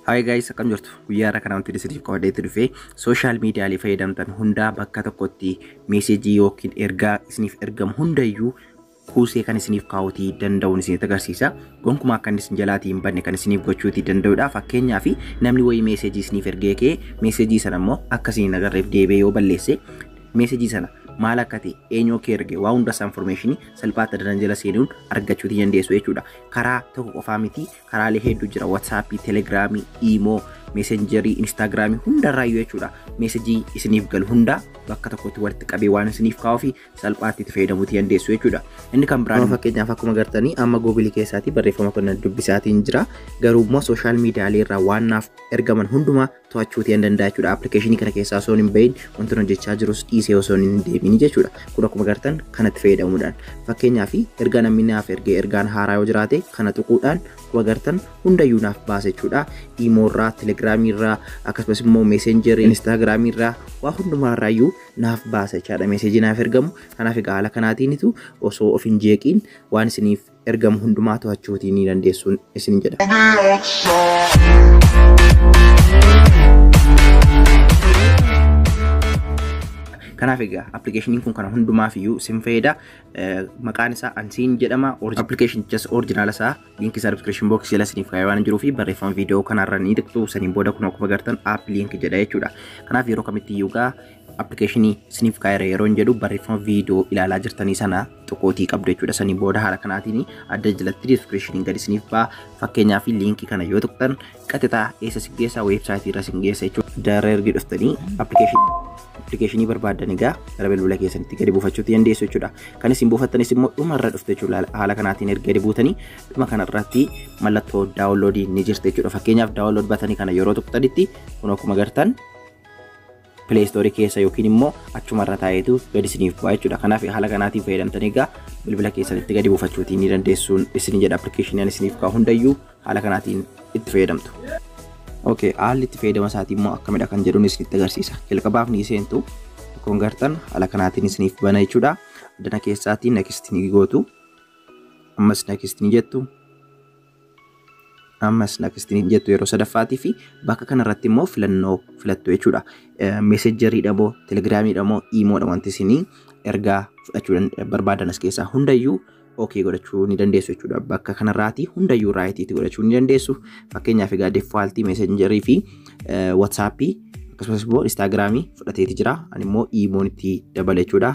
Hi guys, akkam jirtu? Guyyaa har'a kana wanti isiniif qabadheetti dhufee social miidiyaalee fayyadamtan hundaa bakka tokkotti meeseejii yookiin ergaa isiniif ergamu hundayyuu kuusee kan isiniif kaa'uutii danda'uun isinitti agarsiisa. Gonkumaa akka inni isin jalaatii hin badne kan isiniif gochuutii danda'udha. Fakkeenyaaf, namni wayii meeseejii isiniif ergee ka'ee meeseejii sana immoo akka isin hin agarreef deebi'ee yoo balleesse, meeseejii sana maal akka ta'e, eenyu akka erge, waa hunda isaa information salphaatti addan jala seenuun argachuutii dandeessu jechuudha. Karaa tokko qofaa miti, karaalee hedduu jira: WhatsAppii, Telegramii, Imo, Messengerii, Instagramii hundarraayyuu jechuudha. Meesejii isiniif galu hunda bakka tokkotti walitti qabee waan isiniif kaa'uu fi salphaatti itti fayyadamuutii dandeessu jechuudha. Inni kan biraan, fakkeenyaaf, akkuma gartanii amma Googleii keessaatii barreeffama kana dubbisaatiin jira. Garuu immoo social miidiyaalee irraa waan naaf ergaman hundumaa to'achuutii hin danda'a jechuudha. Appilikeeshinii kana keessaa osoo hin bahin, wanti hojjechaa jirus dhiisee osoo hin deebiin jechuudha. Kun akkuma gartan kanatti fayyadamuudhaan, fakkeenyaaf, ergaa namni naaf ergee, ergaan haaraa yoo jiraate, kana tuquudhaan akkuma gartan hundayyuu naaf baasa jechuudha. Imoorraa, Telegramiirraa, akkasumas immoo Messengerii, Instagramiirraa, waa hundumaarraayyuu naaf baasa jechaadha. Meeseejii naaf ergamu. Kanaaf egaa haala kanaatiinitu osoo of hin jeeqiin waan isiniif ergamu hundumaa to'achuutii ni dandeessuun isin jedha. On the outside. Kanaaf egaa appilikeeshiniin kun kana hundumaaf iyyuu isin fayyada. Maqaan isaa Unseen jedhama. Appilikeeshinichas original isaa liinkii isaa description box jala isiniif kaa'ee waan jiruu fi barreeffama viidiyoo kanarra ni tuqxu. Saniin booda kun akkuma agartan app link jedha jechuudha. Kanaaf yeroo kamitti iyyuu gaa appilikeeshinii isiniif kaa'eera yeroo hin jedhu, barreeffama viidiyoo ilaalaa jirtanii sana tuquutii qabdu jechuudha. Saniin booda haala kanaatiin adda jalatti descriptioniin gadi isiniif ba'a. Fakkeenyaaf, liinkii kana yoo tuqxan qaxixaa eessa sin geessa? Weebsaayitii irra sin geessa jechuudha. Darra ergi dhuftanii appilikeeshinii barbaadan egaa gara bilbila keessanitti gadi buufachuutti dandeessu jechuudha. Kan isin buufattanis immoo dhuma irra dhufte jechuudha. Haala kanaatiin erga gadi buutanii dhuma kanarratti mallattoo downloadii ni jirti jechuudha. Fakkeenyaaf, download buttonii kana yeroo tuqxanitti kun akkuma agartan Play Storeii keessa yookiin immoo achumarra taa'eetu gadi isiniif bu'a jechuudha. Kanaaf haala kanaatiin fayyadamtanii egaa bilbila keessanitti gadi buufachuutii ni dandeessuun isin jedha. Appilikeeshinii isiniif kaa'u hundayyuu haala kanaatiin itti fayyadamtu. Okay, haalli itti fayyadama isaatii immoo akkamidha kan jedhuun isinitti agarsiisa. Jalqabaaf ni seentu. Akkuma agartan haala kanaatiin isiniif bana jechuudha. Addana keessaatii next ni gootu. Ammas next ni jettu. Ammas next ni jettu yeroo sadaffaatii fi bakka kanarratti immoo filannoo filattu jechuudha. Messengeriidha moo, Telegramiidha moo, Imodha wanti isinii ergaa fudhachuu barbaadan? As keessaa hundayyuu okay godhachuu ni dandeessu jechuudha. Bakka kanarraati hundayyuu rightiitti godhachuu ni dandeessu. Fakkeenyaaf egaa defaultii Messengerii fi WhatsAppii akkasumas immoo Instagramii fudhateeti jira. Ani immoo Imon itti dabale jechuudha.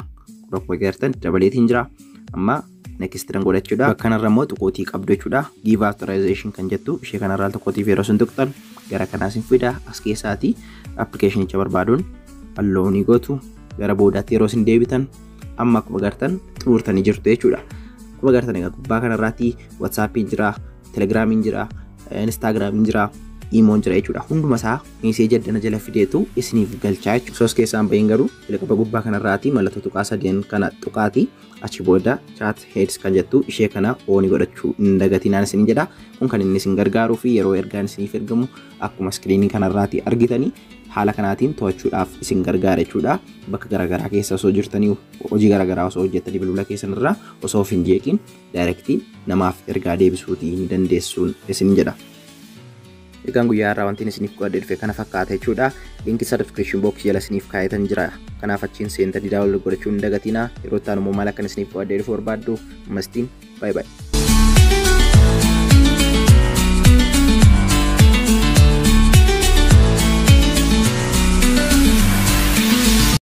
Akkuma agartan dabaleetiin jira. Amma next dan godha jechuudha. Bakka kanarra immoo tuqootii qabdu jechuudha. Give authorization kan jettu ishee kanarraa tokkootiif yeroo isin tuqxan gara kanaa isin fida. As keessaati appilikeeshinicha barbaaduun allow ni gootu. Gara boodaatti yeroo isin deebitan amma akkuma agartan xumurtanii jirtu jechuudha. Akkuma agartan egaa gubbaa kanarraatti WhatsAppiin jira, Telegramiin jira, Instagramiin jira, Imon jira jechuudha. Hunduma isaa meeseejii addana jala fideetu isiniif galchaa jechuudha. Sos keessaan bahin garuu jalqaba gubbaa kanarraatti mallattoo tuqaa sadeen kana tuqaati. Achi booda chat heads kan jettu ishee kana onii godhachuu hin dagatinaan isin jedha. Kun kan inni isin gargaaruu fi yeroo ergaan isiniif ergamu akkuma screenii kanarraatti argitanii haala kanaatiin to'achuudhaaf isin gargaara jechuudha. Bakka garaagaraa keessa osoo jirtanii, hojii garaagaraa osoo hojjettanii, bilbila keessan irraa osoo of hin jeeqin directii namaaf ergaa deebisuutii hin dandeessuun isin jedha. Egaan guyyaa har'aa wanti isiniif qo'adhee dhufe kana fakkaata jechuudha. Liinkii isaa description box jala isiniif kaa'etan jira. Kanaaf achiin seentanii download godhachuu hin dagatinaa. Yeroo itti aanu immoo maal akkan isiniif qo'adhee dhufu barbaaddu? Ammastiin bye bye.